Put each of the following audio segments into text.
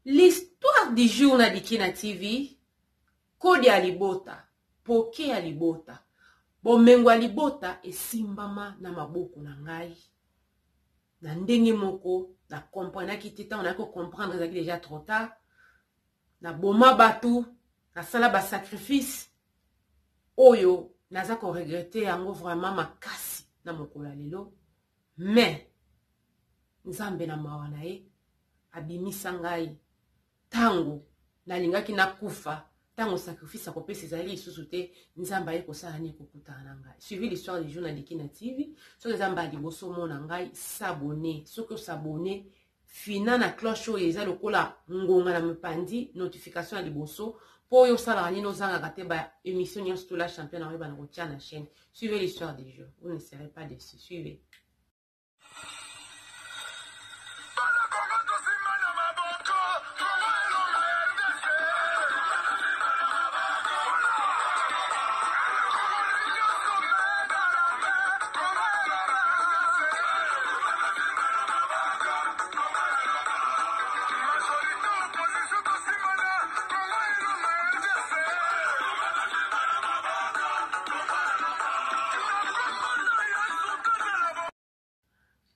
L'histoire du jour na Dikina TV, kode ya libota, poke ya libota, bomengo ya libota esimbama na maboko na ngai. Na ndenge moko na comprenaki te ntango nayaki kocomprendre ezalaki deja trop tard. Naboma bato, nasala ba sacrifice oyo naza ko regretter yango vraiment makasi na mokolo ya lelo. Mais Nzambe na mawa na ye abimisa ngai ntango nalingaki nakufa, ntango sacrifice ya kopesa ezali lisusu te, Nzambe aye kosala nini? Kokutana na ngai. Suivi l'histoire du jour na Dikina TV. Soki eza mbala liboso omona ngai, s'abonner. Soki osabonner, fina na cloche oyo eza lokola ngonga na mopanzi, notification ya liboso, mpo oyo osalaka nini ozangaka te ba émission nyonso to la championne oyeba na kotia na chaîne. Suivez l'histoire du jour, vous ne serez pas déçus. Suivez.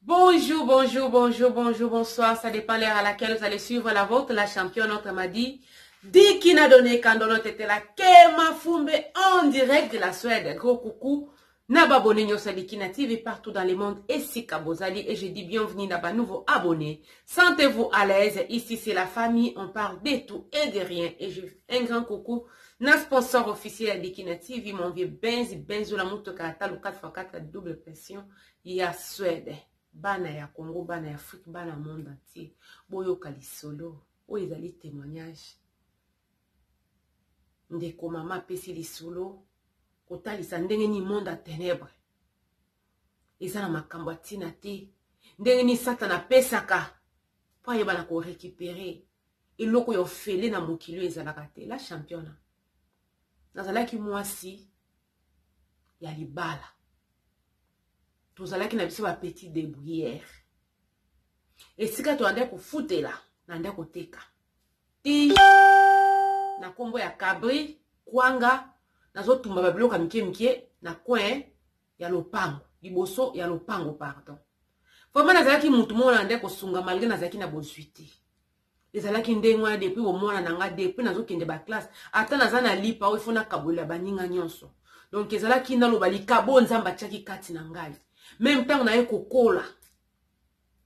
Bonjour, bonjour, bonjour, bonjour, bonsoir. Ça dépend l'heure à laquelle vous allez suivre la vôtre, la championne, notre m'a dit. Dikina donné Kandono Tetela Kema Fumbe en direct de la Suède. Gros coucou. Na ba abonné nyonso ya Dikina TV partout dans le monde esika bozali et je dis bienvenue na ba nouveaux abonnés. Sentez-vous à l'aise. Ici c'est la famille, on parle de tout et de rien. Et je un grand coucou na sponsor officiel ya Dikina TV, mon vieux Benzi Benzo la motoka ya talo 4x4 double pression ya Suède. Bana ya Congo, bana ya Afrique, bana monde entier. Boyoka lisolo oyo ezali témoignage. Ndeko mama apesi lisolo kotalisa ndenge nini monde ya ténèbres eza na makambo ya ntina te, ndenge nini Satana apesaka mpo ayeba na korécupérer eloko ya ofele na mokili oyo ezalaka te. La championa, nazalaki mwasi ya libala, tozalaki na biso ba petit débrouillère, esika toandaki kofutela na ndako koteka ti na nkombo ya kabri kwanga, nazotumba babiloko ya mike mike na coin ya lopango, liboso ya lopango pardon. Vraiment nazalaki mutu moko na nde kosunga malgré nazalaki na bozwi te. Ezalaki ndenge wana depuis bomwana na nga, depuis nazokende ba classe, ata naza na lipa oyo ifo nakabolela baninga nyonso. Donc ezalaki naloba likabo Nzambe atiaki kati na ngai. Meme ntango naye kokola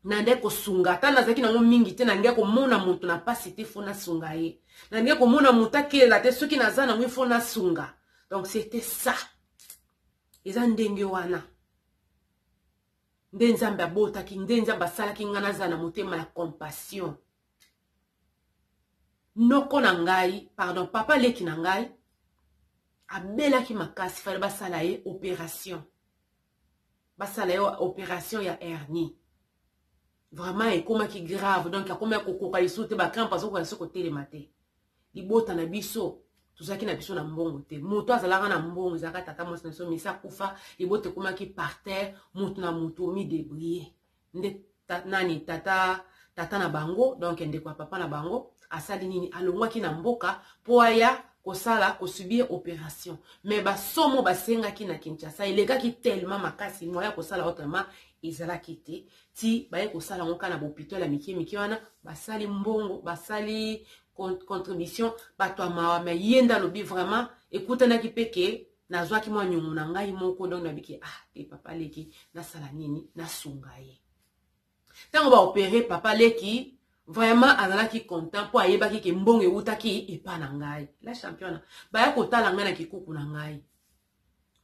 na nde kosunga, ata nazalaki nango mingi te, na nde komona moto na pasi te fo nasunga ye, na nde komona moto akelela te soki naza nango ifo nasunga. Donc c'était ça, eza ndenge wana nde Nzambe abotaki, nde Nzambe asalaki ngai nazala na motema ya compassion. Noko na ngai, pardon, papa leki na ngai abelaki makasi, fale basala ye opération, basala ye opération ya hernie. Vraiment ekomaki grave, donc akomaki kokoka lisusu te, ba crampe azokoka lisusu kotelema te. Libota na biso tozalaki na biso na mbongo te, moto azalaka na mbongo ezalaka tata mwasi na biso, misi akufa, libota ekomaki par terre, moto na moto midébrouiller. Nde nani tata, tata na bango, donc ndeko ya papa na bango asali nini, alongwaki na mboka po aya kosala kosubir opération. Mais basomo basengaki na Kinshasa elekaki tellement makasi, moyen ya kosala autrement ezalaki te, ti baye kosala yango kaka na bopitole ya mike mike wana, basali mbongo, basali contribution, bato ya mawa. Mais ye nde alobi vraiment ekutanaki mpe ke nazwaki mwa nyongo na ngai moko, donc nabiki ah te papa leki nasala nini, nasunga ye. Ntango baopere papa leki, vraiment azalaki content mpo ayebaki ke mbongo ewutaki epa na ngai. La championa, baya kotala ngai na kikuku na ngai,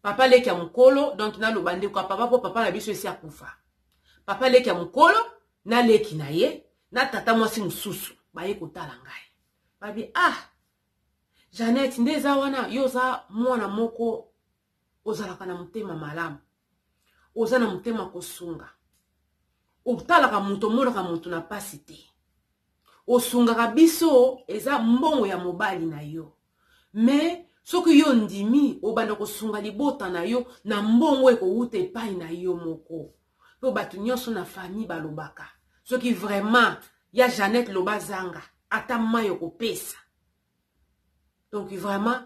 papa leki ya mokolo, donc naloba ndeko ya papa mpo papa na biso esi akufa. Papa leki ya mokolo na leki na ye na tata mwasi mosusu baye kotala ngai, babi ah Jeannette nde eza wana, yo oza mwana moko ozalaka na motema malamu, oza na motema kosunga, otalaka moto, omonaka moto na pasi te, osungaka biso, eza mbongo ya mobali na yo. Mais soki yo ndimi obanda kosunga libota na yo na mbongo ekowuta epai na yo moko, mpo bato nyonso na famille balobaka soki vraiment ya Jeannette loba zanga. Ata mai okopesa. Donc vraiment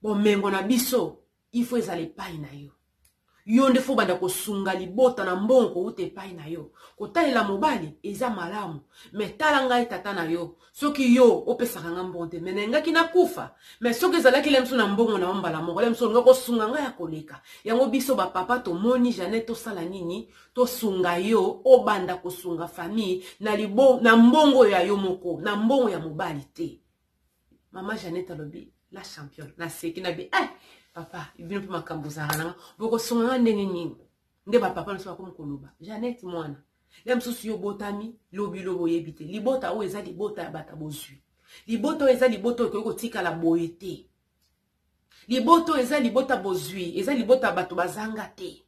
bomengo na biso il faut ezala epai na yo. Yo nde fo banda kosunga libota na mbongo kouta epai na yo. Kotalela mobali eza malamu, me tala ngai tata na yo, soki yo opesaka nga mbongo te, me nalingaki nakufa. Me soki ezalaki le mosusu na mbongo na yo mbala moko, le mosusu olinga kosunga ngai ya koleka. Yango biso bapapa tomoni Jeannette tosala nini? Tosunga yo obanda kosunga famille na libo na mbongo ya yo moko, na mbongo ya mobali te. Mama Jeannette alobi la championne, naseki na bi eh papa bino mpe makambo ozalaka nanga bokosunga nga ndenge nini? Nde bapapa na biso bakomi koloba Jeannette mwana ya mosusu yo obotami lobi lobi oyebi te libota oyo eza libota ya bato bozwi, libota oyo eza libota oyo ekoki kotikala boye te, libota oyo eza libota bozwi, eza libota ya bato bazanga te.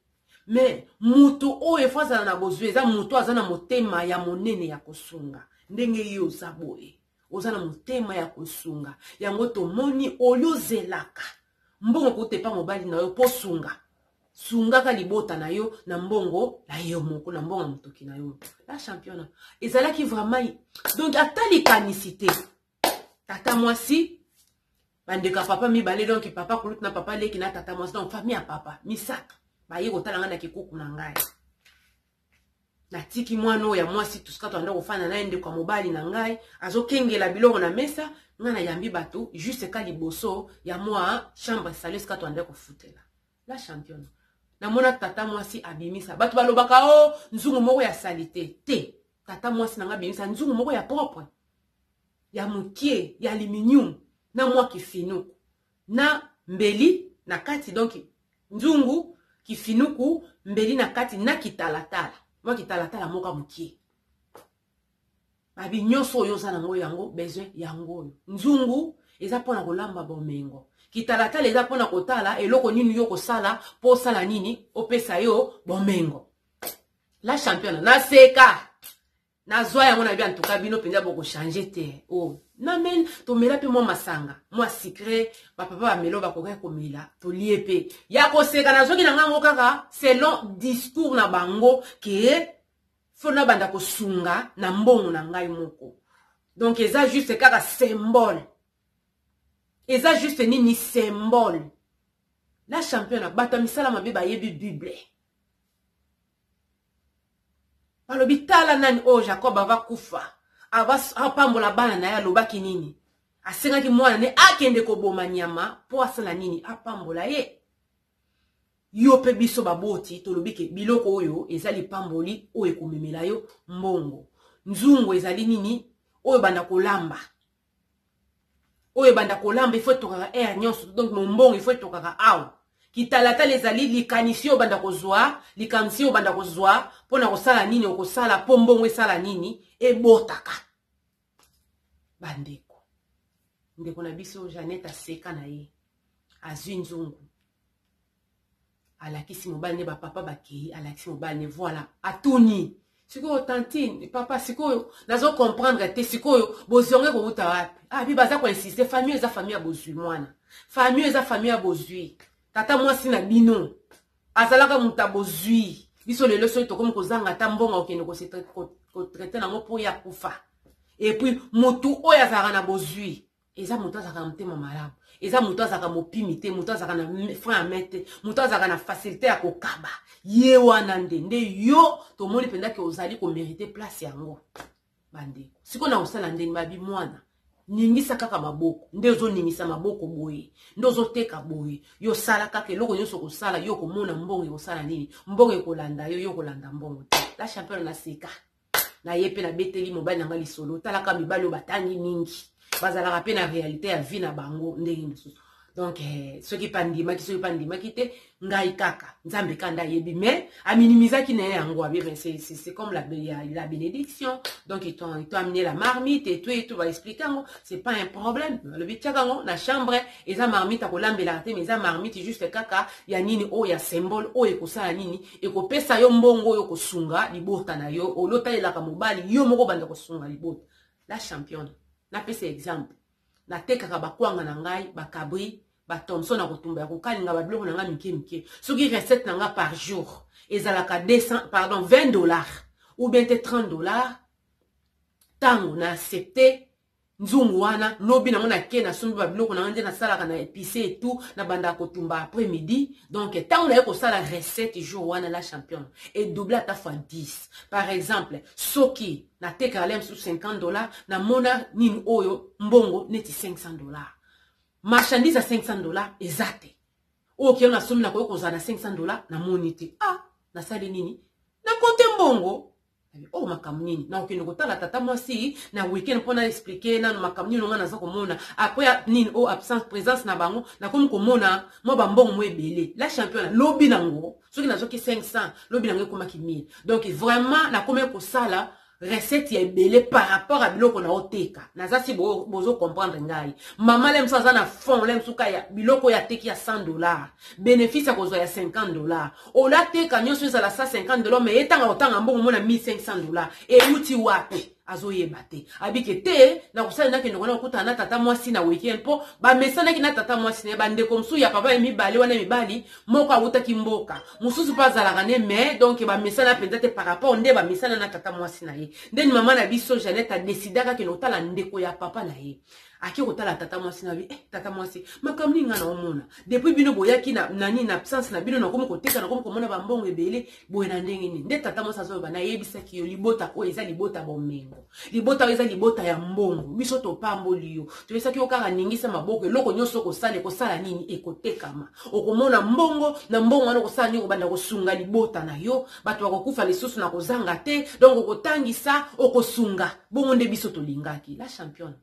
Me moto oyo efo azala na bozwi eza moto aza na motema ya monene ya kosunga. Ndenge yo oza boye, oza na motema ya kosunga, yango tomoni olio ozelaka mbongo kouta epa mobali na yo mpo sunga, sungaka libota na yo na mbongo na yo moko, na mbongo ya motoki na yo moko. La championnat ezalaki vraiment donc ata likanisi te. Tata mwasi, bandeko ya papa mibale, donc papa kulutu na papa leki na tata mwasi, donc famille ya papa misato baye kotala ngai na kikuku na ngai. Natiki mwana oyo ya mwasi tusika toanda kofanda na ye, ndeko ya mobali na ngai azokengela biloko na mesa, ngai nayambi bato juste ka liboso ya mwa chambre salon esika toanda kofutela. La championne, namona tata mwasi abimisa bato balobaka o nzungu moko ya salite te. Tata mwasi na ngai abimisa nzungu moko ya propre ya mokie ya aluminium na mwa kifinuku na mbeli na kati, donc nzungu kifinuku mbeli na kati na kitalatala, mwa kitalatala moko ya mokie. Babi nyonso oyo oza nango yango besoin yango oyo. Nzungu eza mpona kolamba bomengo, kitalatala eza mpona kotala eloko nini yo kosala mpo osala nini opesa yo bomengo. La championne, naseka nazwa yango na bi en tout cas bino mpenza bokochange te. Oh, namen tomela mpe mwa masanga mwa sucre, bapapa bamelo bakokaki komela, tolie mpe ya koseka. Nazwaki na ngango kaka selon discours na bango ke fo nabanda kosunga na mbongo na ngai moko. Donc eza juste kaka symbole, eza juste nini symbole. La championne, bato ya misala mabe bayebi Bible. Balobi tala nani oyo Jacob ava kufa, ava apambola bana na ye, alobaki nini? Asengaki mwana ne akende koboma nyama mpo asala nini? Apambola ye. Yo mpe biso baboti tolobi ke biloko oyo eza lipamboli oyo ekomemela yo mbongo. Nzungu ezali nini? Oyo banda kolamba, oyo ebanda kolamba ifo etokaka aire nyonso, donc mombongo ifo etokaka awa. Kitalatala ezali likanisi oyo banda kozwa, likanisi oyo banda kozwa mpona kosala nini okosala mpo mbongo esala nini ebotaka. Bandeko, ndeko na biso Jeannette aseka na ye, azwi nzungu alakisi mobali ne, bapapa bakei, alakisi mobali ne, voilà, atuni sikoyo tantine papa, sikoyo nazo comprendre te, sikoyo bozonge kowuta wapi? Ah bi baza koinsiste, famille eza famille ya bozwi, mwana famille eza famille ya bozwi, tata mwasi na bino azalaka moto ya bozwi. Biso lelo soki tokomi kozanga ata mbongo okende kotraite nango mpo ya kufa. Et puis motu oyo azalaka na bozwi eza moto azalaka na motema malamu, eza moto azalaka mopimi te, moto azalaka na frein à main te, moto azalaka na facilité ya kokaba. Ye wana nde nde yo tomoni mpenza ke ozali komérite place yango. Bandeko, sikoyo na kosala ndenge babi mwana ningisa kaka maboko, nde ozoningisa maboko boye, nde ozoteka boye, yo sala kaka eloko nyonso kosala, yo komona mbongo ekosala nini, mbongo ekolanda yo, yo kolanda mbongo te. La championne, naseka na ye mpe nabeteli mobali na ngai lisolo. Talaka mibali oyo batangi mingi bazalaka mpe na réalité ya vie na bango ndenge mosusu. Donc soki mpe andimaki, soki mpe andimaki te, ngai kaka Nzambe kanda ayebi, mais aminimizaki na ye yango abi mais c'est comme la bénédiction, donc ils t'ont amené la marmite et tout et tout, baexplike yango, c'est pas un problème. Alobi tiaka yango na chambre, eza marmite akolambelaka te, mais eza marmite juste kaka ya nini oyo ya symbole oyo ekosala nini, ekopesa yo mbongo oyo kosunga libota na yo, olotalelaka mobali yo moko banda kosunga libota. La championne, napesa exemple, natekaka bakwanga na ngai, bakabri, bathomson na kotumba ya kokalinga, babiloko na ngai mike mike. Soki recette na ngai par jour ezalaka 200, pardon, 20 dollars ou bien te 30 dollars, ntango na accepte. Nzungu wana lobi nango nake nasombi babiloko na nga nde nasalaka na épice et tout, nabandaka kotumba après midi. Donc ntango naye kosala recette jour wana, la championne, edouble ata fois 10. Par exemple, soki natekaka le mosusu 50 $, namona nini oyo mbongo neti 500 $. Marchandise ya 500 $ eza te. Oyo okende nasombi, nakoki kozala na 500 $, namoni te. Ah, nasali nini? Nakonte mbongo oyo, oh, makambo nini? Nakokende kotala tata mwasi na weekend mpo na expliquer nano makambo nini nga naza komona après nini oyo, absence, présence na bango. Nakomi komona mwa bambongo mo ebele, la championne. Lobi nango soki nazwaki 500, lobi nango ekomaki 1000. Donc vraiment nakomi kosala recette ya ebele par rapport à biloko na oteka. Naza si bozo comprendre ngai. Mama le mosusu aza na fond le mosusu ya biloko oyo ateki ya 100 $, bénéfice ya kozwa ya 50 $. Olateka nyonso ezala 150 $, mais etanga kotanga mbongo mona 1500 $ euti wapi, azoyeba te. Abike te, nakosala, nakende kona kokutana na tata mwasi na weekend, mpo bamesanaki na tata mwasi na ye. Bandeko mosusu ya papa ya mibale wana, mibali moko awutaki mboka mosusu mpe azalaka ne, mais donc bamesana mpenza te par rapport nde bamesana na tata mwasi na ye. Ndeni mama na biso Jeannette adesidaka akende kotala ndeko ya papa na ye. Ake kotala tata mwasi na bi: "Eh, tata mwasi, makambo nini nga na omona depuis bino boyaki na nani, na absence na bino, nakomi koteka, nakomi komona bambongo ebele boye na ndenge nini?" Nde tata mwasi azoyoba: "Nayebisaki yo, libota oyo eza libota bomengo, libota oyo eza libota ya mbongo. Biso topamboli yo, toyebisaki yo kaka ningisa maboko, eloko nyonso okosala ekosala nini? Ekotekama. Okomona mbongo. Na mbongo wana okosala nini? Okobanda kosunga libota na yo. Bato bakokufa lisusu na kozanga te. Donc okotangisa, okosunga. Bongo nde biso tolingaki." La championne,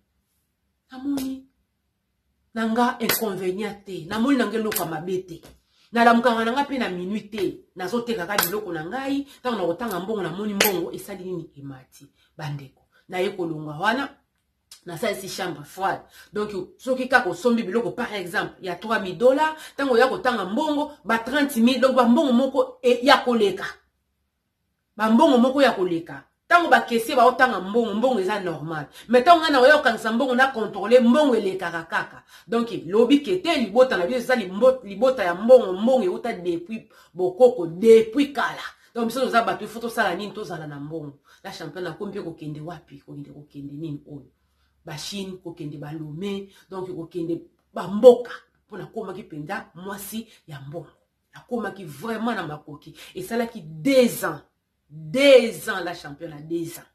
namoni na nga inconvénient te, namoni na nga eloko ya mabe te. Nalamukaka na nga mpe na minuit te, nazotekaka biloko na ngai. Ntango na kotanga mbongo, namoni mbongo esali nini? Emati. Bandeko, naye kolongwa wana, nasalisi chambre froide. Donc soki kaka osombi biloko, par exemple ya 3000 $, ntango oya kotanga mbongo, ba 30 000. Donc bambongo moko ya koleka, bambongo moko ya koleka. Ntango bakese baotanga mbongo, mbongo eza normal, mais ntango ngai na oya kokangisa mbongo na contrôle, mbongo elekaka kaka. Donc lobi ke te, libota na biso eza libota ya mbongo. Mbongo euta depuis bokoko, depuis kala. Donc biso toza bato, ifo tosala nini? Tozala na mbongo. La championne, akomi mpe kokende wapi? Kokende nini oyo, baChine, kokende baLomé, donc kokende bamboka, mpo nakomaki mpenza mwasi ya mbongo. Nakomaki vraiment na makoki. Esalaki 2 ans, 2 ans, la championne, 2 ans,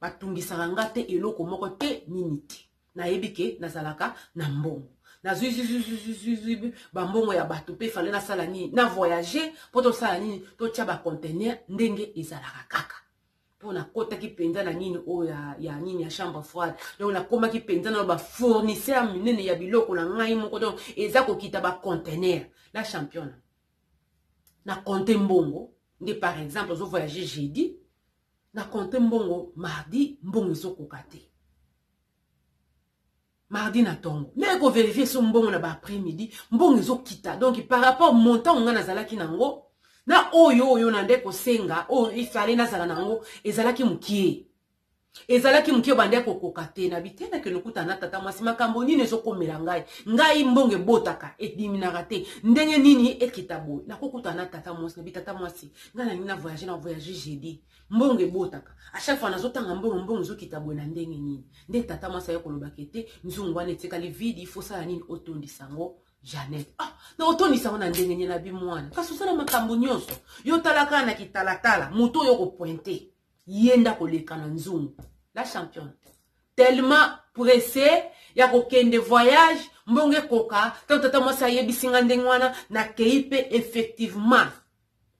batungisaka nga te, eloko moko te, nini te. Nayebi ke nazalaka na mbongo. Nazwi bambongo ya bato mpe fale nasala nini? Na voyage mpo tosala nini? Totya baconteneur ndenge ezalaka kaka, mpo nakotaki mpenza na nini oyo ya nini, ya chambre froide. Donc nakomaki mpenza na bafournisseur minene ya biloko na ngai moko. Donc eza kokita baconteneur, la championne. Na compte mbongo nde, par exemple ozovoyage jeudi, na compte mbongo mardi, mbongo ezokoka te. Mardi na ntongo, naye kovérifier so mbongo na baaprès midi, mbongo ezokita. Donc par rapport montant nga nazalaki nango na oyo na nde kosenga, oyo ifale nazala nango, ezalaki mokie, ezalaki mokie, bande kokoka te. Na bi te, nakende okutana na tata mwasi, makambo nini ezokomela ngai? Ngai mbongo ebotaka, ediminaka te, ndenge nini ekita boye? Nakokutana na tata mwasi, nabi: "Tata mwasi, ngai nalingi na voyage, na voyage jeudi, mbongo ebotaka. A chaque fois nazotanga mbongo, mbongo ezokita boye na ndenge nini?" Nde tata mwasi aye kolobaka ete nzungu wana etikali vide, ifo sala nini? Otondisa yango, Janet. Ah, na otondisa yango na ndenge nini? Nabi: "Mwana, kasi osala makambo nyonso, yo talaka na kitalatala, moto oyo kopointe ye nda koleka na nzungu." La championne, tellement pressé ya kokende voyage, mbongo ekoka. Ntango tata mwasi ayebisi nga ndenge wana, nakei mpe effectivement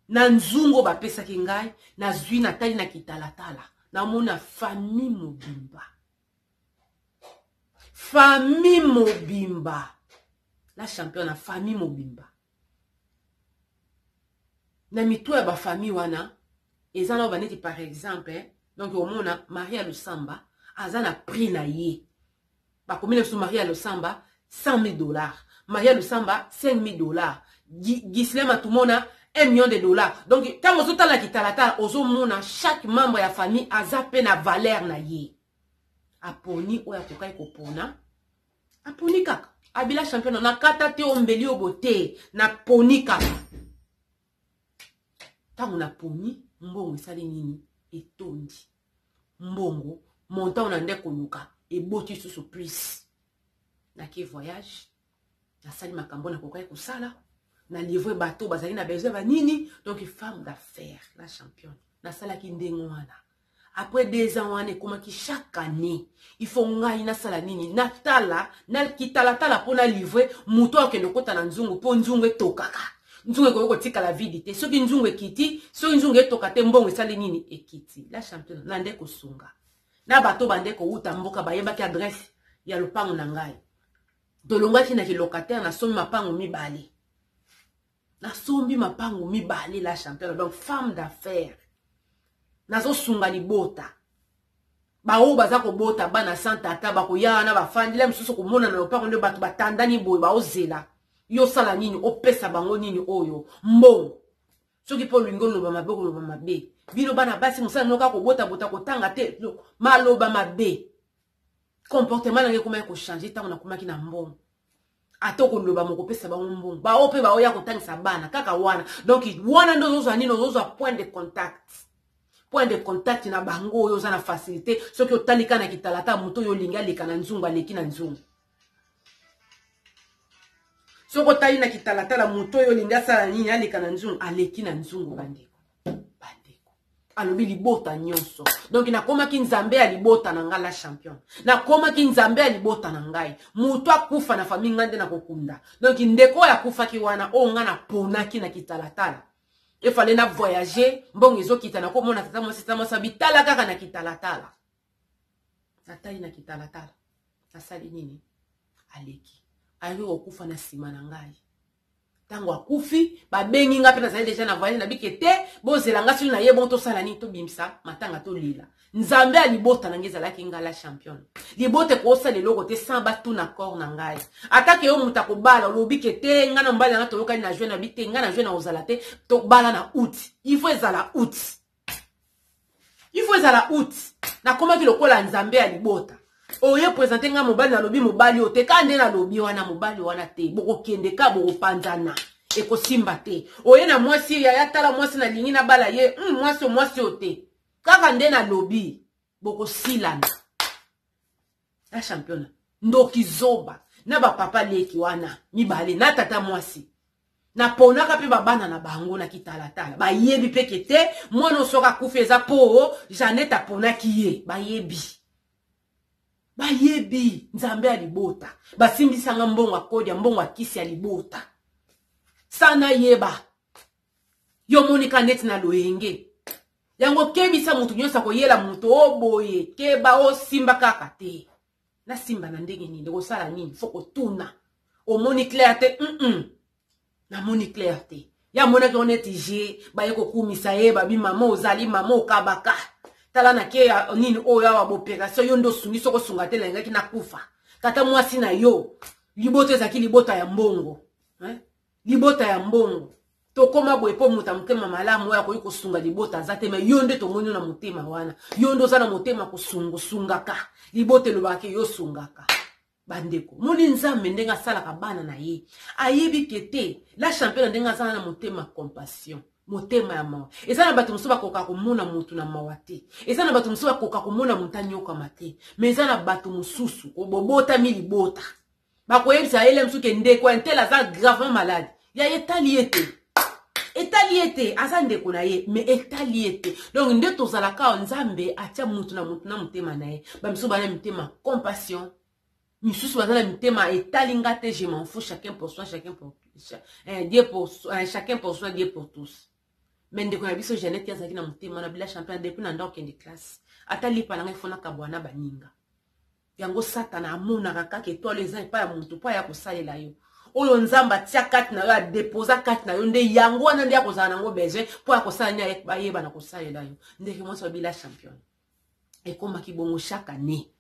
na nzungu bapesaki ngai, nazwi, natali na kitalatala, namona famille mobimba, famille mobimba, la championne, na famille mobimba. Na mito ya bafamille wana eza na baneti, par exemple eh, donc omona Maria Lusamba aza na prix na ye, bakomi na biso Maria Lusamba 100 000 $, Maria Lusamba 5 000 $, Gislema Matumona 1 million de dollars. Donc ntango ozotala kitalatala, ozomona chaque membre ya famille aza mpe na valeur na ye. Aponi oyo akokaki kopona, aponi kaka. Abila champion, nakata te, ombeli oyo bote, naponi kaka. Ntango naponi, mbongo esali nini? Etondi. Mbongo montant na nde koluka. Eboti susu plus. Nake voyage, nasali makambo nakokaki kosala, na livre bato bazali na besoin ba nini, donc femme d'affaires, la championne. Nasalaki ndenge wana. Après 2 ans wana ekomaki chaque année il faut ngai nasala nini, natala nakitalatala mpo na livre moto akende okota na nzungu, mpo nzungu etokaka. Nzungu ekoki kotikala vide te. Soki nzungu ekiti, soki nzungu etoka te, mbongo esali nini? Ekiti. La championne, na nde kosunga na bato bande kowuta mboka, bayebaki adresse ya lopango na ngai. Tolongwaki na kilocataire, nasombi mapango mibale, nasombi mapango mibale, la championne. Donc femme d'affaires, nazosunga libota. Baoyo baza kobota bana sans tata, bakoya wana, bafandila mosusu komona na lopango nde bato batandani boye, baozela yo osala nini, opesa bango nini oyo mbongo. Soki mpo olingi oloba mabe, okoloba mabe. Bino bana basi, mosala bino kaka kobotabota, kotanga te, maloba mabe. Comportement na ngai ekomaki kochanger ntango nakomaki na mbongo. Ata okoloba, mokopesa bango mbongo, bao mpe baoya kotangisa bana kaka wana. Donc wana nde ozozwa nini? Ozozwa point de contact, point de contact na bango oyo oza na facilité. Soki otali kaka na kitalata, moto oyo olingi aleka na nzungu, aleki na nzungu. Soki otali na kitalatala, moto oyo olingi asala nini, aleka na nzungu, aleki na nzungu. Bandeko, bandeko, alobi libota nyonso. Donc nakomaki nzambe ya libota na ngai, la championne. Nakomaki nzambe ya libota na ngai. Moto akufa na famille, ngai nde nakokunda. Donc ndeko oyo akufaki wana, oyo ngai naponaki na kitalatala, efale na voyage, mbongo ezokita, nakomona tata mwasi. Tata mwasi abitala kaka na kitalatala. Natali na kitalatala, nasali nini? Aleki, ayaki kokufa na nsima na ngai. Ntango akufi, babengi nga mpe nazali déjà na voyage. Nabike te, bozela nga soki naye bon, tosala nini? Tobimisa matanga, tolela. Nzambe ya libota na ngai ezalaki ngai, la championne. Libota ekosala eloko te sans batuna accord na ngai. Atake yo moto akobala, olobi ke te, ngai na mobali na ngai toyokani na juin, nabi te, ngai na juin na kozala te, tobala na août. Il faut ezala août, il faut ezala août. Nakomaki lokola nzambe ya libota. Oye présente nga mobali, nalobi mobali oyo te, ka nde nalobi wana, mobali wana te, bokokende ka bokopanzana, ekosimba te. Oye na mwasi, yaya, tala mwasi nalingi nabala ye, mwasi oyo, mwasi oyo te, kaka nde nalobi, bokosilana. Na championnat, ndoki zoba na bapapa leki wana mibale na tata mwasi, naponaka mpe babana na bango na kitalatala. Bayebi mpe ke te, mwana oyo soki akufi eza po Jeannette aponaki ye. Bayebi, bayebi nzambe ya libota. Basimbisanga mbongo akodia, mbongo akisi ya libota sa nayeba. Yo monika neti na loyenge yango. Kebisa motu nyonso akoyela moto o boye, keba, osimba kaka te. Nasimba na ndenge nini? Ekosala nini? Faut kotuna. Omoni clair te? Namoni clair te. Ye amonaki ngo neti je baye kokumisa ye, babi mama ozali mama okabaka, tala na ke ya nini oyo awa, baopération yo nde osungi, soki osunga te nalingaki nakufa. Tata mwasi na yo, libota ezalaki libota ya mbongo, hein? Libota ya mbongo, tokóma boye mpo moto ya motema malamu oyo akoki kosunga libota aza te. Me yo nde tomoni yo na motema wana, yo nde oza na motema kosunga, osungaka libota, elobaka yo osungaka bandeko. Moni nzambe ndenge asalaka bana na ye, ayebi ke te, la championne, ndenge aza na motema compassion, motema ya mawa. Eza na bato mosusu bakoka komona motu na mawa te, eza na bato mosusu bakoka komona motu anyokama te, mais eza na bato mosusu bobotami libota, bakoyebisa ye mosusu ke ndeko ya ntele aza gravement malade, ya etali ye te, etali ye te, aza ndeko na ye, mais etali ye te. Donc nde tozalaka, nzambe atia mutu na mutu na motema na ye. Bamisusu bana mitema compassion, misusu baza na mitema etali nga te, je m'en fous, chacun pour soi, chacun pour Dieu pour chacun pour soi, Dieu pour tous. Mais ndeko na biso Jeannette azalaki na motema na bila champion depuis na ndako, okende classe, ata lipa na ngai fo nakabwa na baninga. Yango Satana amonaka kaka étoile eza epai ya motu mpo aya kosalela yo. Oyo nzambe atia kati na yo, adeposa kati na yo, nde yango wana nde akozala nango besoin mpo ya kosala nini? Ayeba na kosalela yo. Ndeke mwasi babila championne, ekomaki bongo chaque année.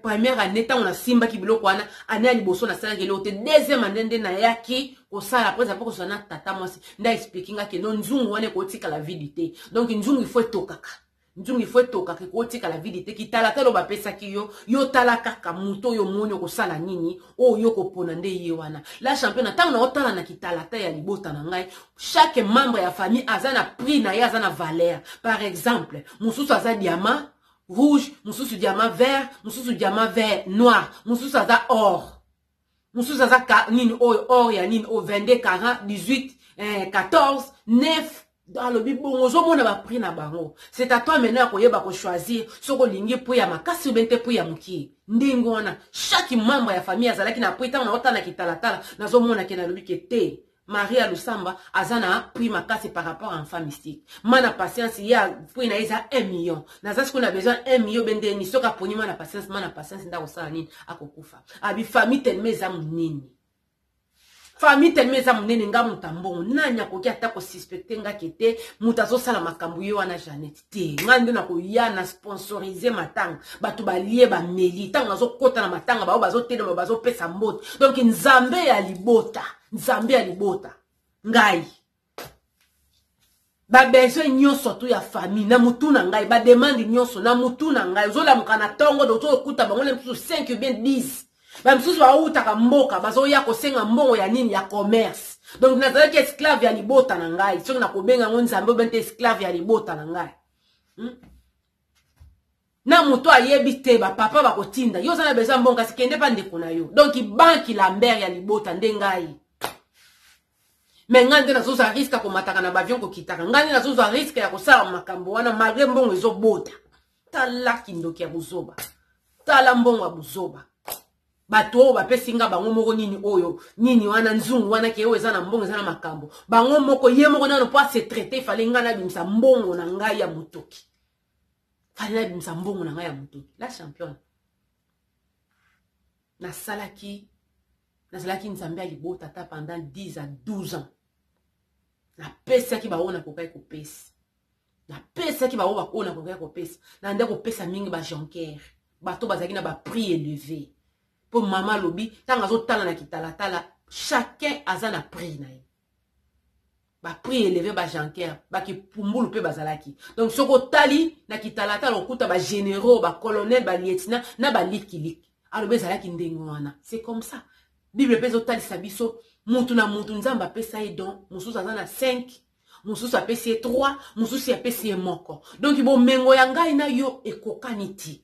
Première année, ntango nasimbaki biloko wana, année ya liboso nasalaki eloko te. Deuxième année nde nayaki kosala. Après apo kozwa na tata mwasi, nde aexpliquer nga ke no, nzungu wana ekotikala vide te. Donc nzungu ifo etokaka, nzungu ifo etokaka, ekotikala vide te. Kitalatala oyo bapesaki yo, yo tala kaka moto oyo omoni okosala nini, oyo yo kopona nde ye wana. La championne, ntango naotala na kitalata ya libota na ngai, chaque membre ya famille aza na prix na ye, aza na valeur. Par exemple, mosusu aza diamant. rouge, mosusu diamant vert, mosusu diamant vert noir, mosusu aza or, mosusu aza nini oyo or ya nini oyo 22 40 18 14 9. Alobi bongo, ozomona baprix na bango. C'est à toi maintenant ya koyeba kochoisir soki olingi prix ya makasi ou te prix ya mokie. Ndenge wana chaque membre ya famille azalaki na prix. Ntango naotala kitalatala, nazomona ke nalobi ke te, Maria Lusamba aza na prix makasi par rapport à Enfant Mystique. Mana Patience ya prix na ye eza 1 million. Naza sikoyo na besoin 1 million bendeni. Soki aponi Mana Patience, Mana Patience nde akosala nini? Akokufa. Abi famille tellement eza monene, famille tellement eza monene, nga moto ya mbongo, nani akoki ata kosuspecter nga ke te moto azosala makambo ye wana Janete te? Ngai nde nakoya na sponsoriser matanga, bato balie, bameli. Ntango nazokɔta na matanga, bao bazotelema, bazopesa mbote. Donc Nzambe ya libota, Nzambe ya libota, ngai babesoin nyonso tu ya famille na mutu na ngai, bademande nyonso na mutu na ngai. Ozolamuka na ntongo, do ozokuta bango na misusu 5 ou bien 10. Bamisusu bautaka mboka, bazoya kosenga mbongo ya nini? Ya commerce. Donc nazalaki esclave ya libota na ngai, soki nakobenga yango Nzambe obe te, esclave ya libota na ngai, Na moto ayebi te, bapapa bakotinda yo, oza na besoin mbongo, kasi kende mpa ndeko na yo. Donc banque Lambert ya libota nde ngai. Me ngai nde nazozwa risque ya komataka na baavion, kokitaka. Ngai nde nazozwa risque ya kosala makambo wana malgré mbongo ezobota. Tala kindoki ya buzoba, tala mbongo ya buzoba. Bato oyo bapesi nga bango moko nini oyo nini wana, nzungu wana ke oyo eza na mbongo, eza na makambo. Bango moko, ye moko nano mpo ase traiter, fallait ngai nabimisa mbongo na ngai ya motoki, fallait nabimisa mbongo na ngai ya motoki. La Championne, nasalaki, nazalaki Nzambe ya libota ata pendant 10 à 12 ans. Napesaki baoyo nakokaki kopesa, napesaki baoyo oyo nakokaki kopesa. Na nde kopesa mingi bajonker, bato bazalaki na baprix élevé, mpo mama alobi ntango azotala na kitalatala, chacun aza na prix na ye. Baprix élevé, bajonker, bakipumbulu mpe bazalaki. Donc soki otali na kitalatala, okuta bagénéraux, bacolonel, balieutenant na balikiliki. Alobi ezalaki ndenge wana, c'est comme ça. Bible mpe ezotalisa biso mutu na mutu Nzambe apesa ye don. Mosusu aza na 5, mosusu apesi ye 3, mosusu apesi ye moko. Donc bomengo ya ngai na yo ekokani ti.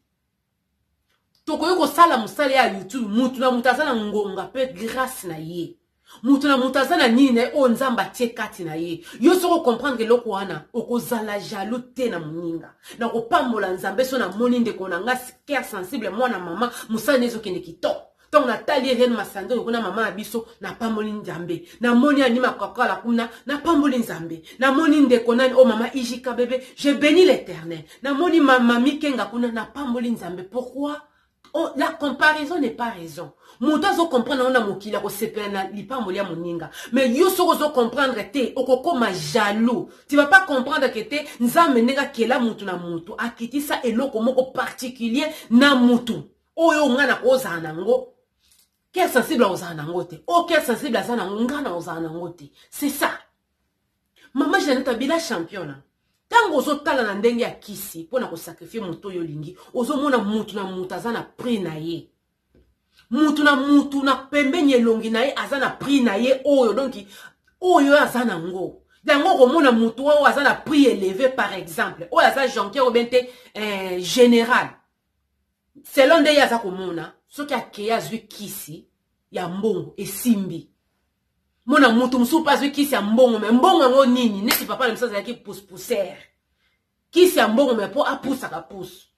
Tokoki kosala mosala ya YouTube, mutu na mutu aza na ngonga mpe grâce na ye. Mutu na mutu aza na nini na ye oyo Nzambe atie kati na ye. Yo soki ocomprendre eloko wana, okozala jaloux te na moninga. Na kopambola Nzambe so namoni ndeko na nga cœur sensible, mwana mama, mosala na ezokende kitoko. Ntango natali Reine Masandoro kuna, mama ya biso, napamboli Nzambe. Namoni Anima Kakala kuna, napamboli Nzambe. Namoni ndeko nani oyo, mama Ijika bebe, je bénis l'Éternel. Namoni mama Mikenga kuna, napamboli Nzambe. Pourquoi? Oh, la comparaison n'est pas raison. Moto azocomprendre yango na mokili akosepela na lipamboli ya moninga, mais yo soki ozocomprendre te, okokoma jaloux. Tu vas pas comprendre ke te Nzambe ndenge akela mutu na mutu, akitisa eloko moko particulier na mutu. Oyo ngai nakozala nango, cœur sensible akozala nango te. Oyo cœur sensible aza nango, ngai nakozala nango te. C'est ça. Mama Jeannette Abila Championa, ntango ozotala na ndenge ya kisi mpo na kosacrifier moto oyo olingi, ozomona mutu na mutu aza na prix na ye. Mutu na mutu na pembeni elongi na ye aza na prix na ye oyo. Donc oyo aza nango yango, okomona mutu oyo aza na prix élevé, par exemple oyo aza jonquière oben te général, selon nde ye aza komona, soki akei azwi kisi ya mbongo, esimbi. Mona mutu mosusu mpe azwi kisi ya mbongo, me mbongo yango nini? Neti papa na biso azalaki pousse-pousseur, kisi ya mbongo me mpo apusaka pusu.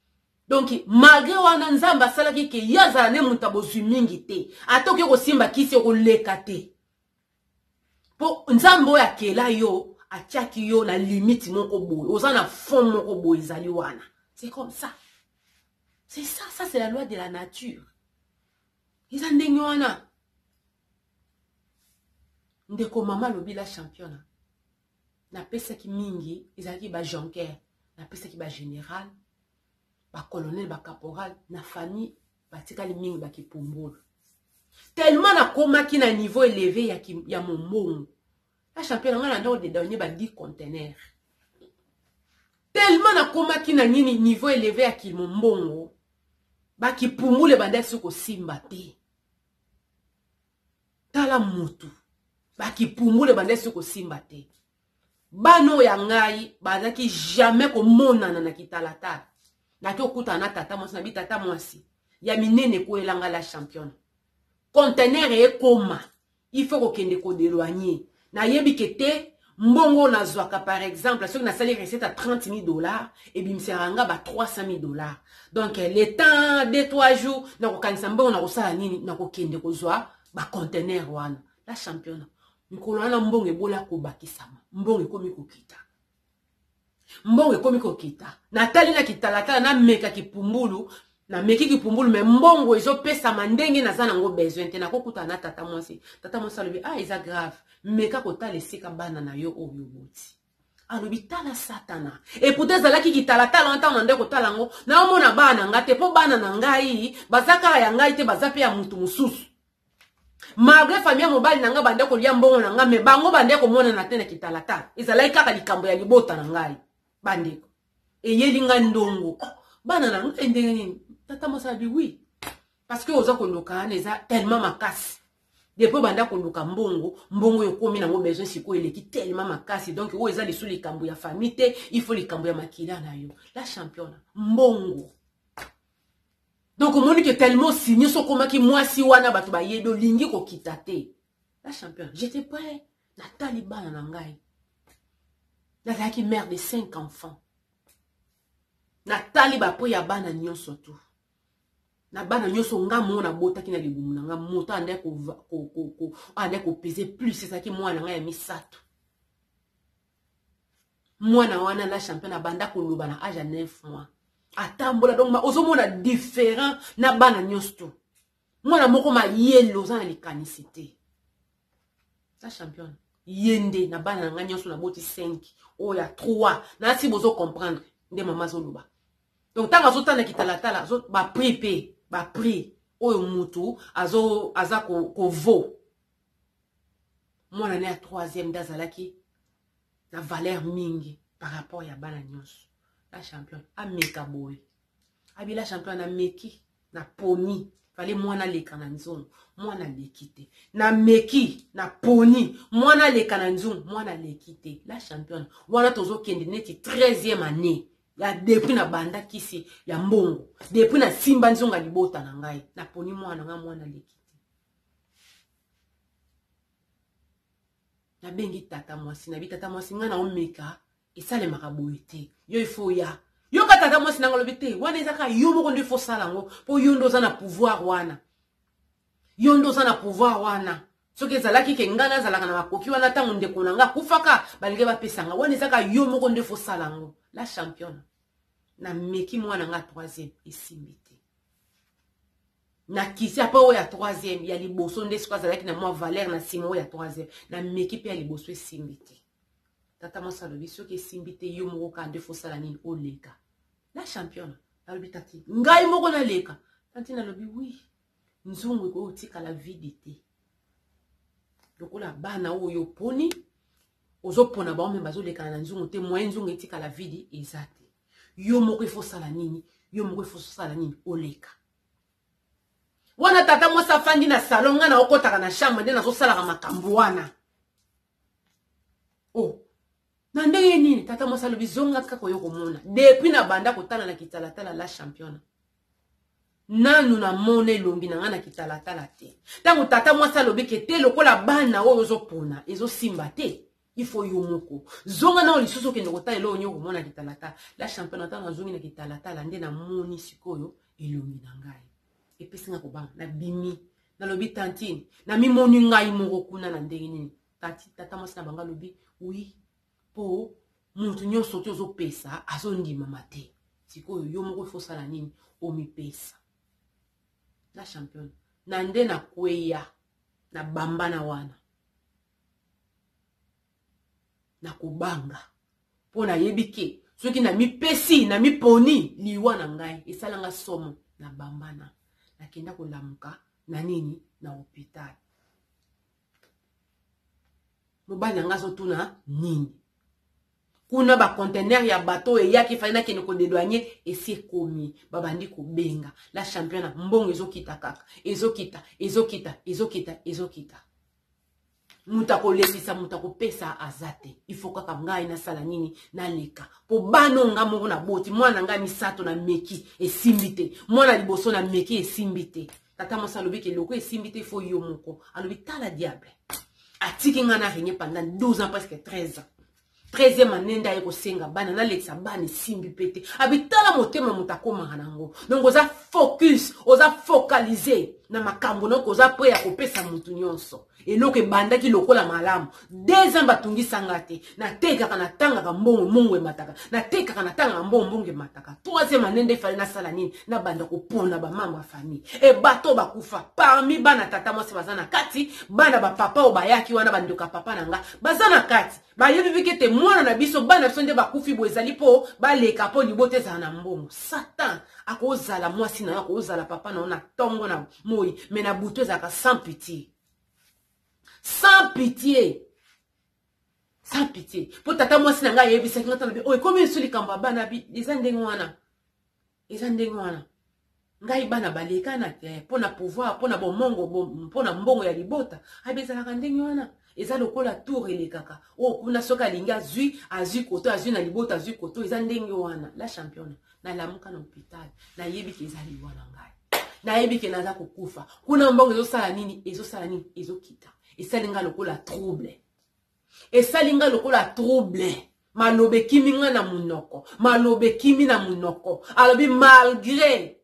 Donc malgré wana, Nzambe asalaki ke ye azala nde moto abozwi mingi te. Ata okoki kosimba kisi, okoleka te, mpo Nzambe oyo akela yo atiaki yo na limite moko boye, oza na fond moko boye ezali wana. C'est comme ça, c'est ça. Ça, c'est la loi de la nature. Eza ndenge wana. Ndeko mama alobi la Championne, napesaki mingi ezalaki bajonker, napesaki bagénéral, bacolonel, bacaporal. Na famille batikali mingi bakipumbulu, tellement nakomaki na niveau élevé ya mombongo. La Championne, ngai na ndako dedonye ba 10 conteneur, tellement nakomaki na nini, niveau élevé ya kimombongo, bakipumbulu ebandaki soki kosimba te. Tala mutu, bakipumbulu ebandaki soki kosimba te. Bana oyo ya ngai bazalaki jamais komonana na kitalatala. Nake okutana na tata mwasi, nabi tata mwasi ya minene ekweyela nga la championne. Conteneur ekoma, il faut kokende kodeloigner. Nayebi ke te mbongo nazwaka, par exemple soki nasali recette ya 30 000 $, ebimisaka nga ba 300 000 $. Donc le temps 2 3 jours, nakokanisa mbongo, nakosala nini, nakokende kozwa baconteneur wana. La championne, mikolo wana mbongo ebola kobakisama, mbongo ekomi kokita, mbongo ekomi kokita. Natali na kitalatala, nameka kipumbulu, nameki kipumbulu, mais mbongo ezopesama ndenge naza nango besoin te. Nakokutana na tata mwasi. Tata mwasi alobi: "Ah, eza grave, meka kotala esika bana na yo oyo oboti." Alobi: "Tala satana." Et pourtant ezalaki kitalatala wana. Ntango na nde kotala yango, naomona bana na nga te, mpo bana na ngai baza kaka ya ngai te, baza mpe ya mutu mosusu. Malgré famille ya mobali na ngai bande kolia mbongo na ngai, mais bango bande komonana te na kitalatala. Ezalaki kaka likambo ya libota na ngai. Bandeko, eyeli ngai ndongo, oh, bana na ngai ndenge nini? Tata mwasi alobi: "Oui, parce que oza koluka wana eza tellement makasi. Depuis banda koluka mbongo, mbongo oyo okomi nango besoin sikoyo eleki tellement makasi. Donc oyo eza lisu likambo ya famille te, il faut likambo ya makila na yo." La championne, mbongo. Donc omoni ke tellement signe so okomaki mwasi wana, bato bayebi, olingi kokita te. La championne, j'étais prêt. Natali bana na ngai, nazalaki mère de cinq enfants. Natali bapo ya bana nyonso tu, na bana nyonso nga mo nabotaki na libumu na nga, moto ande kopese plus ezalaki mwana na ngai ya misato. Mwana wana, la championne, abanda koloba na age ya 9 mois, atambola. Donc ozomona différent na bana nyonso tu. Mwana moko mayele, oza na likanisi te. La championne, ye nde na bana na ngai nyonso naboti 5, oyo ya 3 nasi. Bozo comprendre nde mama azoloba. Donc ntango azotala kitalatala, baprix mpe baprix oyo mutu aza kovo, mwana ne ya troisième nde azalaki na valeur mingi par rapport ya bana nyonso. La championne, ameka boye, abi: "La championne, ameki na poni, fale mwana aleka na nzungu, mwana aleki te. Nameki na poni, mwana aleka na nzungu, mwana aleki te." La championne, wana tozokende neti 13e année ya depuis na banda kisi ya mbongo, depuis nasimba nzungu ya libota na ngai. Naponi mwana ngai, mwana aleki te. Nabengi tata mwasi, nabi: "Tata mwasi, ngai naomeka, esalemaka boye te. Yo ifo ya yoka." Tata mwasi nanga alobi: "Te, wana eza kaka yo moko nde ifo osala yango, mpo yo nde oza na pouvoir wana, yo nde oza na pouvoir wana. Soki ezalaki ke ngai nazalaka na makoki wana, ntango ndeko na ngai akufaka, balingi bapesa nga wana. Eza kaka yo moko nde fo osala yango." La championne, nameki mwana nga troisième, esimbi te. Nakisi apo oyo ya troisième, ya liboso nde sikoyo azalaki na mwa valeur na nsima. Oyo ya troisième, nameki mpe ya liboso, esimbi te. Tata mwasi alobi: "Soki esimbi te, yo moko kaka nde fosala nini, oleka." La championne, nalobi: "Tati, ngai moko naleka?" Tati nalobi: "Oui, nzungu ekoki kotikala vide te. Lokola bana oyo oponi, ozopona bango, mais bazolekana na nzungu te, moyen nzungu etikala vide eza te. Yo moko ifo osala nini, yo moko ifo osala nini, oleka wana." Tata mwasi afandi na salon, ngai na okɔtaka na chambre nde nazosalaka makambo wana. O oh, na ndenge nini? Tata mwasi alobi: "Zonga kaka oyo komona." Depuis na banda kotala na kitalatala, la championne, nanu namona elongi na ngai na kitalatala te. Ntango tata mwasi alobi ke te, lokola bana oyo ozopona ezosimba te, ifo yo moko zonga nao lisusu, okende kotala eloko nyo komona kitalatala. La championne, ntango nazongi na kitalatala nde namoni sikoyo elongi na ngai, epesi nga kobanga. Nabimi, nalobi: "Tantine, namimoni ngai moko kuna na ndenge nini?" Tati, tata mwasi na bango alobi: "Oui, mpo moto nyonso ti ozopesa azondimama te. Sikoyo yo moko ifo osala nini, omipesa." La championne, na nde nakweya na bambana wana nakobanga, mpo nayebi ke soki namipesi, namiponi, liwa na ngai. Esalanga somo. Na bambana, nakenda kolamuka na nini, na hôpital. Mobali na ngai azotuna nini kuna. Baconteneur ya bato oyo eyaki, fali nakende kodédouaner, esi ekomi. Babandi kobenga. La championne, mbongo ezokita kaka, ezokita, ezokita, ezokita, ezokita. Moto akolekisa, moto akopesa aza te. Ifo kaka ngai nasala nini? Naleka. Mpo bana oyo nga moko naboti, mwana ngai misato na meki esimbi te, mwana liboso na meki esimbi te. Tata mwasi alobi ke loko esimbi te, fo yo moko. Alobi tala diable. Atiki ngai na régner pendant 12 ans, presque 13 ans. 13e année nde aye kosenga bana, nalekisa bana esimbi mpe te. Abi tala motema moto akomaka nango. Donc oza focus, oza focalisé na makambo na oza prêt ya kopesa moto nyonso. Eloko ebandaki lokola malamu. 2 ans batungisanga te. Natekaka, natangaka mbongo, mbongo emataka. Natekaka, natangaka mbongo, mbongo emataka. 3e année nde efale nasala nini? Nabanda kopona ba membre ya famille. E bato bakufa parmi bana tata mwasi baza na kati, bana ba papa oyo bayaki wana, bandeko ya papa na nga baza na kati. Bayebi biki ete mwana na biso, bana biso nde bakufi boye, ezali mpo baleka mpo libota ezala na mbongo. Satan akozala mwasi na yo, akozala papa na yo na ntongo na moi, mais na butu ezalaka sans pitié. Sans pitié. Sans pitié. Po tata mwasi na ngai ayebisaki nga tana bi, oyo ekomi lisu likambo ya bana bi, eza ndenge wana. Eza ndenge wana. Ngai bana balekana te mpo na pouvoir, mpo na bomongo, mpo na mbongo ya libota. Abi ezalaka ndenge wana. Eza lokola tour elekaka. Oyo kuna soki alingi azwi, azwi koto, azwi na libota, azwi koto, eza ndenge wana. La championne, nalamuka na hôpital, nayebi ke eza liwa na ngai. Nayebi ke naza kokufa. Kuna mbongo ezosala nini? Ezosala nini? Ezokita. Esali nga lokola trouble. Esali nga lokola trouble. Maloba ekimi nga na monoko. Maloba ekimi na monoko. Alobi malgré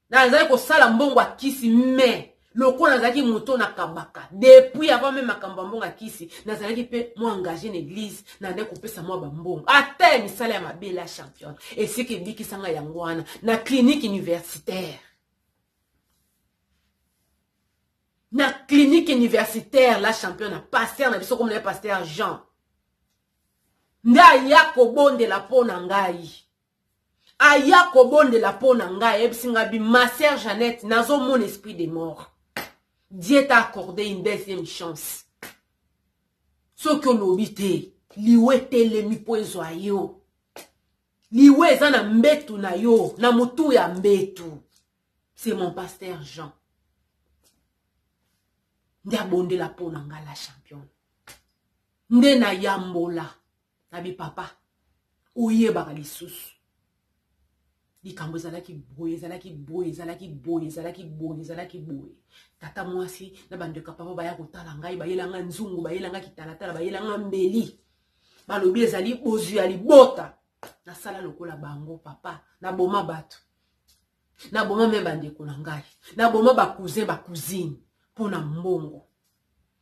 nazali kosala mbongo ya kisi, mais lokola nazalaki moto na kabaka depuis avant même makambo ya mbongo ya kisi, nazalaki mpe mwa engagé na église, nandaki kopesa mwa bambongo ata ya misala ya mabe. La championne, esika ebikisanga yango wana na clinique universitaire. Na clinique universitaire, la championne, na pasteur na biso, komona ye pasteur Jean, nde aya kobondela mpo na ngai. Aya kobondela mpo na ngai, ayebisi ngai bi, ma sœur Jeannette, nazomona esprit de mort. Dieu t'a accordé une deuxième chance. Soki olobi te, liwa etelemi mpo ezwa yo. Liwa eza na mbetu na yo, na motu ya mbetu. C'est mon pasteur Jean nde abondela mpo na ngai, la championne. Nde nayambola nabi papa, oyebaka lisusu likambo ezalaki boye, ezalaki boye, ezalaki boye, ezalaki boye, ezalaki boye. Tata mwasi na bandeko ya papa baya kotala ngai, bayela ngai nzungu, bayela ngai kitalatala, bayela ngai mbeli, balobi ezali bozwi ya libota. Nasala lokola bango papa, naboma bato, naboma me bandeko na ngai, naboma bacousin, bacousine mpo na mbongo,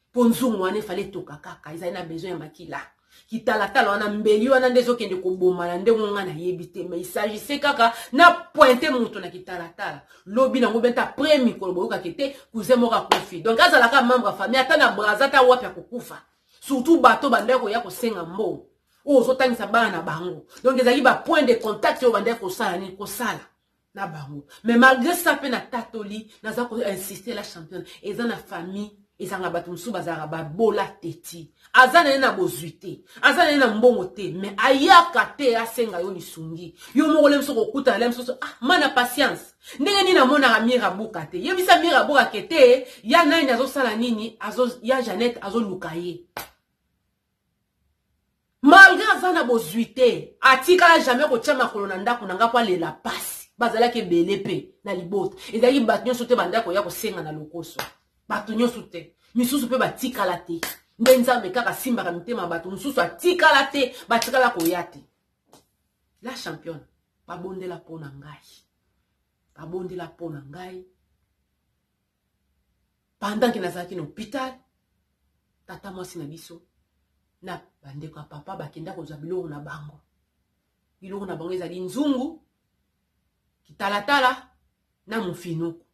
mpo nzungu wana efale etoka kaka, ezali na besoin ya makila. Kitalatala wana, mbeli wana nde ezokende koboma na ndenge nga nayebi te, mais il s'agissait kaka na pointe moto na kitalatala. Lobi nango benta après mikolo boyokaki te cousin moko akufi. Donc azalaka membre ya famille, ata na Braza, ata wapi, akokufa. Surtout bato bandaki koya kosenga mbongo oyo ozotangisa bana na bango. Donc ezalaki ba point de contact oyo bandaki kosala nini, kosala na bango. Mais malgré ça mpe natatoli, naza koinsiste, la championne, eza na famille ezanga bato mosusu bazalaka babola teti, aza na ye na bozwi te, aza na ye na mbongo te, mais ayaka te asenga yo lisungi. Yo moko le mosusu kokutana le mosusu, ah, mana patience ndenge nini amonaka mire abuka te, yebisa mire abuka ke te ya nani azosala nini, azo, ya Jeannette azoluka ye. Malgré aza na bozwi te, atikala jamais kotia makolo na ndako na nga po alela pasi. Bazalaki ebele mpe na libota, ezalaki bato nyonso te bandako ya kosenga na lokoso, bato nyonso te, misusu mpe batikala te. Nde Nzambe kaka asimbaka mitema, bato mosusu atikala te, batikala koya te. La championne, babondela mpo na ngai, babondela mpo na ngai pendant ke nazalaki na hôpital. Tata mwasi na biso na bandeko ya papa bakenda kozwa biloko na bango. Biloko na bango ezali nzungu, kitalatala na mofinuku.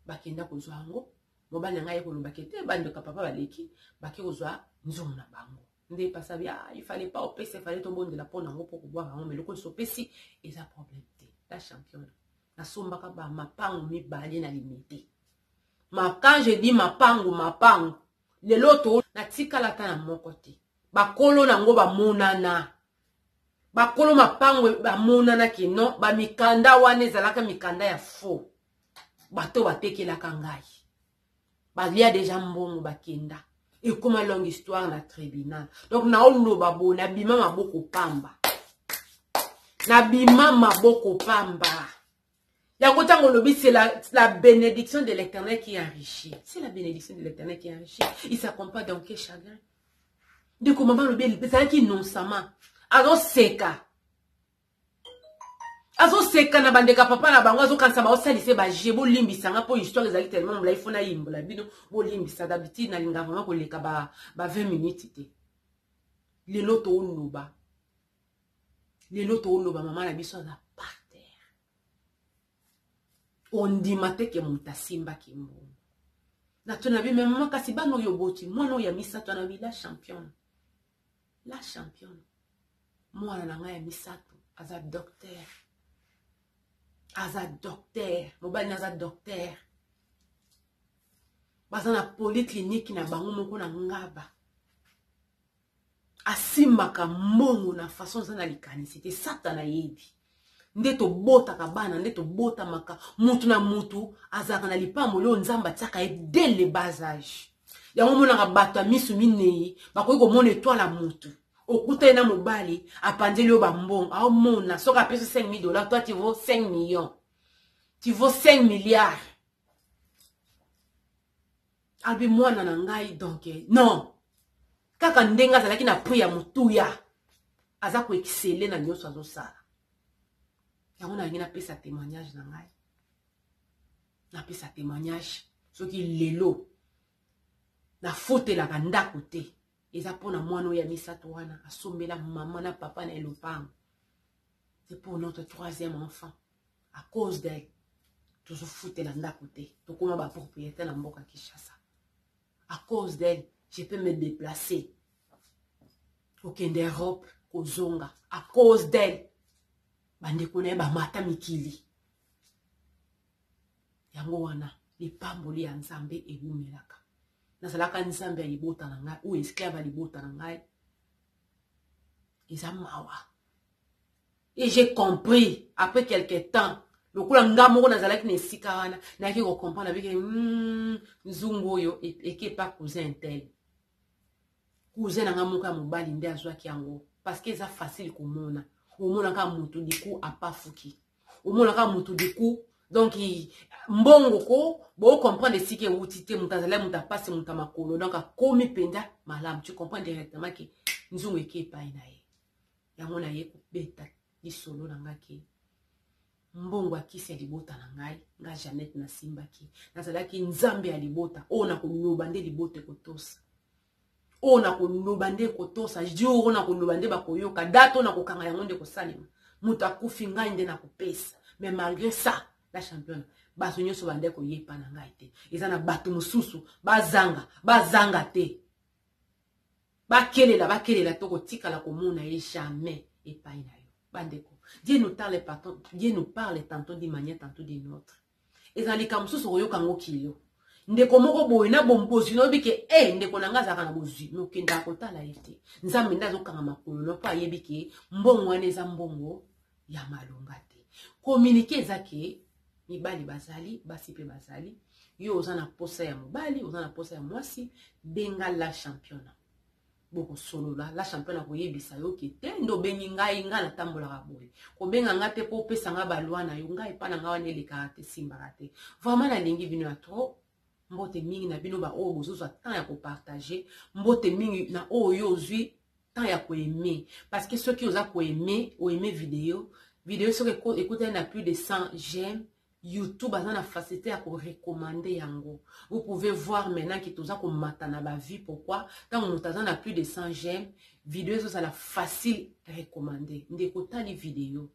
Bakenda kozwa yango. Mobali na ngai ye kolobaki te, bandeko ya papa baleki, bake kozwa nzungu na bango. Nde pasabi, ah, il fallait pas opesa, il fallait tobondela mpo nango mpo kobwaka yango, mais lokola opesi eza problème te. La championne, nasombaka ba mapangu mibale na Limete. Ma quand je dis mapangu, mapangu lelo to natikala ata na moko te. Bakolo nango bamonana, bakolo mapangu bamonana ke non, bamikanda wana ezalaka mikanda ya faux. Bato batekelaka ngai balia deja mbongo, bakenda. Ekoma longue histoire na tribunal. Donc naoloba boye, nabima maboko pamba. Nabima maboko pamba. Yango ntango olobi, c'est la bénédiction de l'Éternel qui enrichit. C'est la bénédiction de l'Éternel qui enrichit. Il s'accompagne d'aucun chagrin. Ndeko, mama alobi ezalaki innocemment. Azoseka. Azoseka na bandeka papa na bango, azokanisa baosalisa baje. Bolimbisanga mpo histoire ezali tellement molai, fo nayimbola bino, bolimbisa. D'habitude nalinga vraiment koleka ba 20 minutes te. Lelo tooloba, lelo tooloba, mama na biso aza par terre. Ondima te ke moto asimbaki mbongo. Natuna bi me mama, kasi bana oyo oboti, mwana oyo ya misato wana, la championne, la championne, mwana na ngai ya misato aza docteur, aza docteur, mobali na aza docteur, baza na polyclinique na bango moko na Ngaba. Asimbaka mbongo na façon aza na likanisi te. Satana ayebi nde tobotaka bana, nde tobotamaka. Mutu na mutu azalaka na lipamboli oyo Nzambe atiaka ye dès le bas âge. Yango omonaka bato ya misu minei bakoki komona étoile ya mutu. Okutani na mobali, apanzeli yo bambongo, aomona soki apesi 5000 dollars, toi tu vaux 5 millions, tu vaux 5 milliards. Alobi mwana na ngai, donc non, kaka ndenge azalaki na prix ya motuya, aza koexceller na nyonso azosala. Yango nalingi napesa témoignage na ngai, napesa témoignage. Soki lelo nafutelaka ndako te, eza mpona mwana oyo ya misato wana asombela mama na papa na elopango. C'est pour notre troisième enfant. À cause d'elle tozofutela ndako te, tokóma bapropriétaire na mboka Kinshasa. À cause d'elle je peux me déplacer, kokende Europe, kozonga. À cause d'elle bandeko na ye bamata mikili. Yango wana lipamboli ya Nzambe ewumelaka. Nazalaka Nzambe ya libota na ngai oyo esclave ya libota na ngai, eza mawa. Et j'ai compris après quelque temps, lokola nga moko nazalaki na esika wana, nayaki kocomprendre abike nzungu oyo eke epa cousin un tel, cousin na nga moko ya mobali nde azwaki yango, parce que eza facile komona. Omonaka motu diku apafuki, omonaka motu diku, donc mbongo ko bocomprendre esika ewuti te. Moto azali moto apasi, moto ya makolo, donc akomi mpenza malamu, tu comprends directement ke nzungu eke epai na ye. Yango naye kobeta lisolo na nga ke mbongo akisi ya libota na ngai, nga Jeannette nasimbaki. Nazalaki Nzambe ya libota oyo nakoloba nde libota ekotosa, oyo nakoloba nde ekotosa, jour oyo nakoloba nde bakoyoka, date oyo nakokanga yango nde kosalema. Moto akufi, ngai nde nakopesa. Mais malgré ça, la championne, bato nyonso bande koyepa na ngai te. Eza na bato mosusu bazanga, bazanga te, bakelela, bakelela to kotikala komona ye jamais epai na yo. Bandeko, Dieu nous parle, pardon, Dieu nous parle tantôt d'une manière, tantôt d'une autre. Eza likambo mosusu okoyoka yango kilo. Ndeko moko boye na bozwi, nayebi ke e ndeko na ngai azalaka na bozwi, me okendaka kotala ye te. Nzambe nde azokanga makolo no, mpo ayebi ke mbongo wana eza mbongo ya malonga te. Communiqué eza ke mibali bazali, basi mpe bazali. Yo oza na posa ya mobali, oza na posa ya mwasi, benga la championne, bokosolola. La championne akoyebisa yo ke te nde obengi ngai, ngai natambolaka boye. Kobenga ngai te mpo opesa ngai balwa na yo. Ngai epa na ngai wana elekaka te, simbaka te. Vraiment nalingi bino ya trop. Mbote mingi na bino baoyo bozozwa temps ya kopartager. Mbote mingi na oyo ozwi temps ya koaimer, parce que soki oza koaimer, oaimer video, video soki ekutani na plus de 100 j'aime, YouTube aza na facilité ya korecommander yango. Vous pouvez voir maintenant ke toza komata na bavues. Pourquoi? Ntango moto aza na plus de 100 j'aime, video ezozala facile recommander. Ndeko otali video,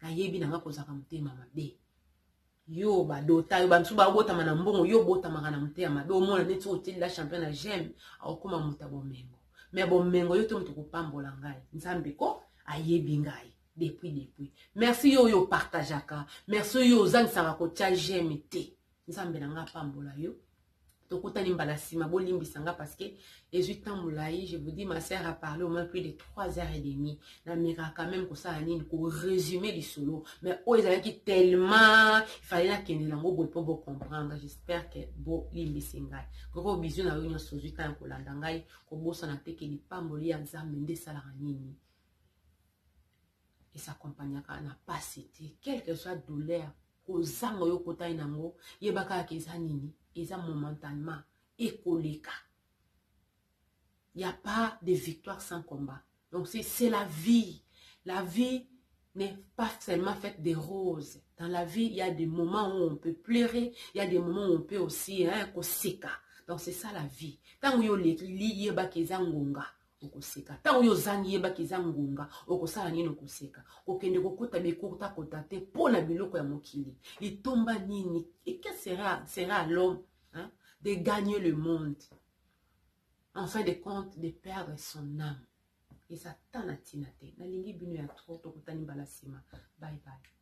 nayebi nanga kozalaka motema mabe. Yo badota yo, bamisusu babotama na mbongo, yo obotamaka na motema mabe. Omona neti otieli la championne na j'aime, akokóma moto ya bomengo. Mais bomengo yo te moto kopambola ngai, Nzambe ko ayebi ngai depuis depuis. Merci yo oyo opartageaka, merci oyo ozangisaka kotia j'aime te. Nzambe na ngai apambola yo. Tokutani mbala nsima, bolimbisa nga parce que ezwi temps molai. Je vous dis, ma sœur a parlé au moins plus de 3 heures et demie. Namekaka quand même kosala nini, korésume lisolo, mais oyo ezalaki tellement, il fallait nakende nango boye mpo bocomprendre. J'espère que bolimbisi ngai. Gros bisou na yo nyonso ozwi temps ya kolanda ngai. Kobosana te ke lipamboli ya Nzambe nde esalaka nini, esaccompagnaka na pasi te. Quelle que soit douleur, kozanga oyo okotani nango, yeba kaka eza nini, eza momentanément, ekoleka. Y a pas de victoire sans combat. Donc c'est la vie. La vie n'est pas seulement faite de roses. Dans la vie, il y a des moments où on peut pleurer, il y a des moments où on peut aussi, hein, koseka. Donc c'est ça la vie. Ntango yo oleki, yebaka eza ngonga okoseka. Ntango oyo ozangi, yebaki eza ngonga okosala nini, okoseka. Kokende kokota bekotakota te mpo na biloko ya mokili. Litomba nini? Et que sera à l'homme, hein, de gagner le monde, en fin de compte de perdre son âme? Eza ta na ntina te. Nalingi bino ya trop. Tokutani mbala nsima. Bye bye.